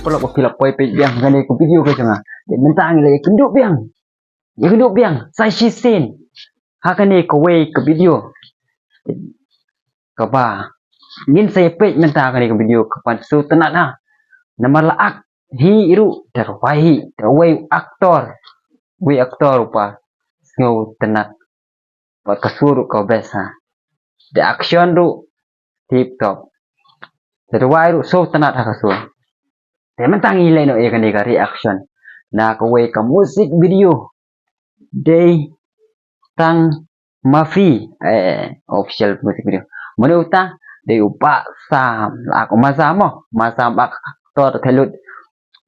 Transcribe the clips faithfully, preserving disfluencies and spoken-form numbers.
paralok ba phi la poi peit biang ha kane ka video ka jong nga. Te mynta ngi la ïakynduh biang. Ïakynduh biang sa shisien ha kane kawei ka video kaba ngin sa ïa peit mynta ha kane ka video ka ban sngewtynnat ha. Namar la act hi ruh, da rwai hi da uwei u actor, uwei u actor uba sngewtynnat. Bad ka sur ruh ka best ha. Da action ruh tip top. Da rwai ruh sngewtynnat ha ka sur. Te mynta ngi leit noh ïa kane ka reaction na kawei ka music video. Dei tang Mafi, eh, official music video. Mano uta? Dei u Bah Sam, la act u Ma Sam mo. Ma Sam actor te lut.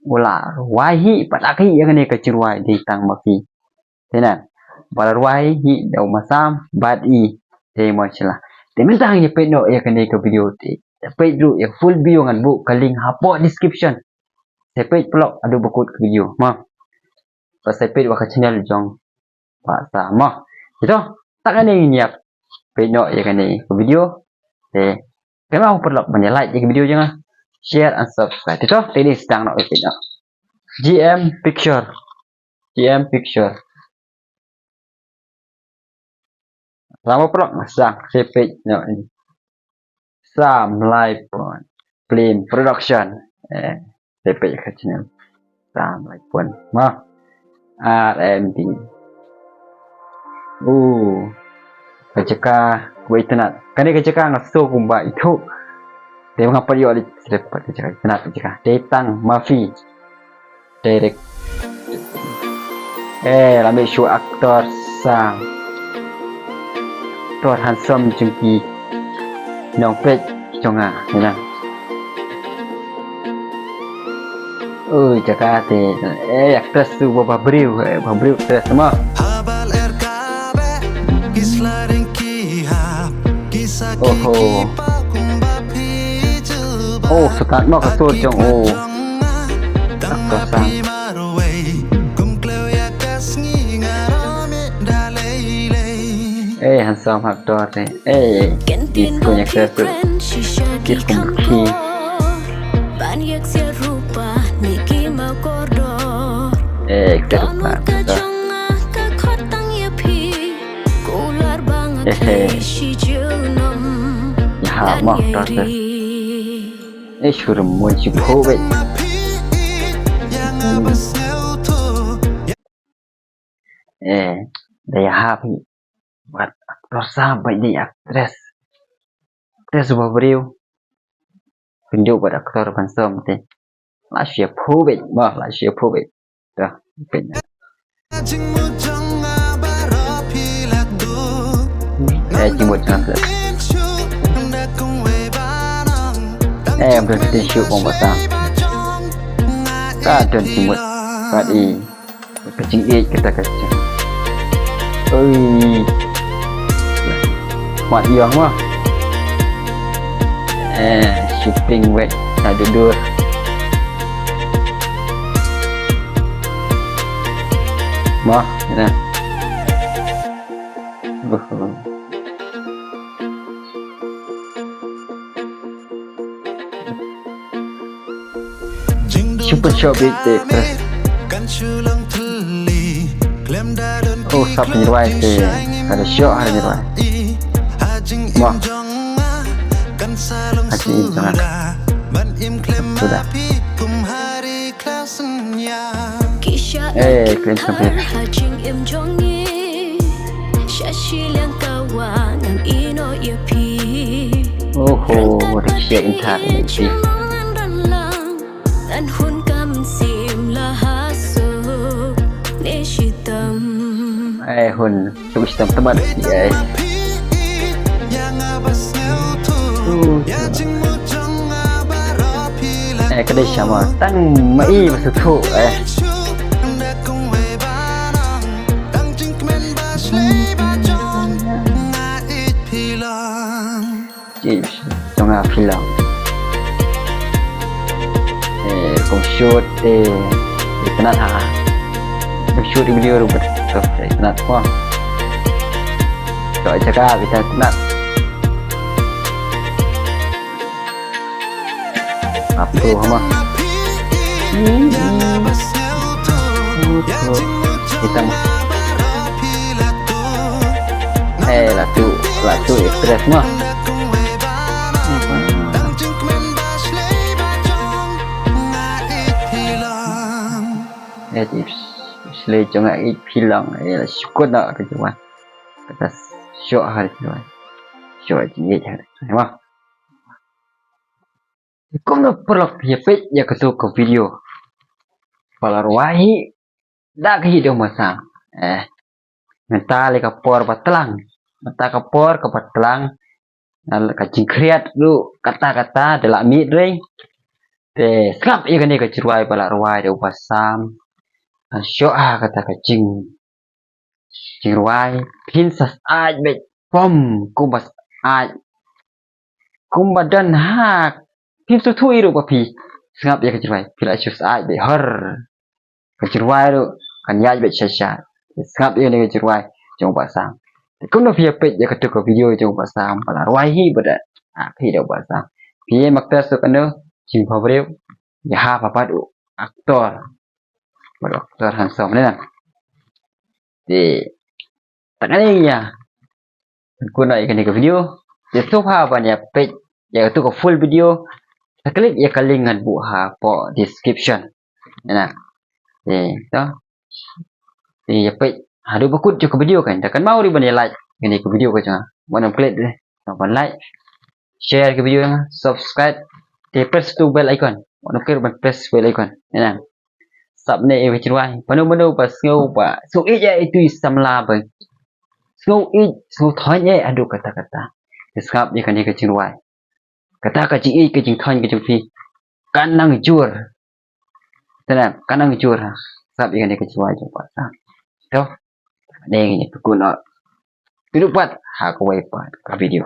U la rwai hi bad act hi ïa kane ka jingrwai Dei tang Mafi. Te na, ba la rwai hi da u Ma Sam bad i Dei Marcella. Te mynta ngin ïa peit noh ïa kane ka video te. Peit ruh ïa full video ngan buh ka link hapoh description. Te peit paralok haduh ba kut ka video mo. Bad sa peit ha ka channel jong Bah Sam mo. Te to, tang kane ngin ïa peit noh ïa kane ka video. Te kynmaw paralok ban ïa like ïa ka video jong nga, share and subscribe. Te to, te ngin sdang noh ïa peit noh. G M Picture. G M Picture. Lama paralok, sa peit noh. Sam Laipon Film Production. Eh, sa peit ka channel Sam Laipon. Ma. R M D. Uh. Ka jaka kaba itynnat. Kane ka jaka nga sngew kumba ithuh. Te nga pat ïoh leit sdang pat ka jaka itynnat ka jaka. Dei tang Mafi. Direct. Eh, la mih shuh actor Sam. Actor handsome jong ki nongpeit jong nga, ïa. Oi, jaka te. Eh, actress tu ba, ba briew, eh, ba briew actress mo. Oho. Oh, start mo ka sur jong u. Actor Sam. Eh, handsome actor te. Eh, ki khun actress tu. Ki khun ki. Eh, actress tu. Eh, eh. Ïa ha mo actor te. Eh, shu rem mo shu pho beit. Eh, da ïa hap hi. Bad actor Sam bad dei actress. Actress uba briew. Kynduh bad actor ban som te. La shu ïa pho beit, mo, la shu ïa pho beit. To, beit. Eh, jingmut jong actress. Eh, em don shisha shuh bong ba Sam. Ka don jingmut. Bad i. Ka jingïeit kata ka jing. Oi. Mat ïong mo. Eh, shooting wet. Naduh dur. Mo, ïa. Super short beat te, terus. Oh, sap nirwai te. Ada short ada nirwai. Wah. Haji jong nga. Sudah. Eh, kren sampai. Oho, dik siap intar ni. Eh, hun. Tu shi tam tamat, eh. Eh, ka dei shama tang ma i ba su tu, eh. Jong nga phi long. Eh, kong shoot, eh, itynnat ha. Kong shoot video ruh bad, eh, itynnat ko. Ko jaka kita itynnat. Apa tu, hama? Kita mah. Eh, la tu, la tu, eh, stress mah. Eh, tips. Sle jong nga i pilang, eh, la shukut na ka juan. Kata shoh ha ka juan. Shoh jingit ha. Mah. Kumno paralok phi ïa peit ïa katu ka video. Ba la rwai hi da ka hi da u Bah Sam. Eh. Mynta lei ka por ba tlang. Mynta ka por kaba tlang. Ka jingkhriat ruh katta katta da la mih rei. Te sngap ïa kane ka jingrwai ba la rwai da u Bah Sam. Shoh ha kata ka jing jingrwai, phin sa syaid beit pom kumba syaid. Kumba don ha, phin sngewthuh ruh ba phi sngap ïa ka jingrwai, phi la shu syaid beit hor. Ka jingrwai ruh kan ïaid beit sha sha. Sngap ïa ka jingrwai jong u Bah Sam. Te kumno phi ïa peit ïa katu ka video jong u Bah Sam ba la rwai hi ba da. Ah, phi da u Bah Sam. Phi ïa mak ta su kano, jingpha briew. Ïa ha pa pat u actor. Bad u actor handsome ne na. Te tang kane ïa. Pynkut noh ïa kane ka video. Te sngewbha ban ïa peit ïa katu ka full video. Sa klik ïa ka link ngan buh hapoh description. Na. Te to. Te ïa peit haduh ba kut jong ka video kan. Te kan mau ruh ban ïa like kane ka video ka jong nga. Ban ym klik deh. Ban like. Share ka video nga, subscribe, te press tu bell icon. Wat nukir ban press bell icon. Ïa na. Sngap ne ïa ka jingrwai. Pano pano ba sngew ba sngew ïeit ïa itu i samla ba sngew ïeit, sngew thoiñ ïa haduh katta katta. Te sngap ïa kane ka jingrwai. Kata ka jingïeit ka jingthoiñ ka jong phi kan nang jur. Te na kan nang jur ha. Sngap ïa kane ka jingrwai jong u Bah Sam. To. Ne ngi pynkut noh. Phi ruh pat ha kawei pat ka video.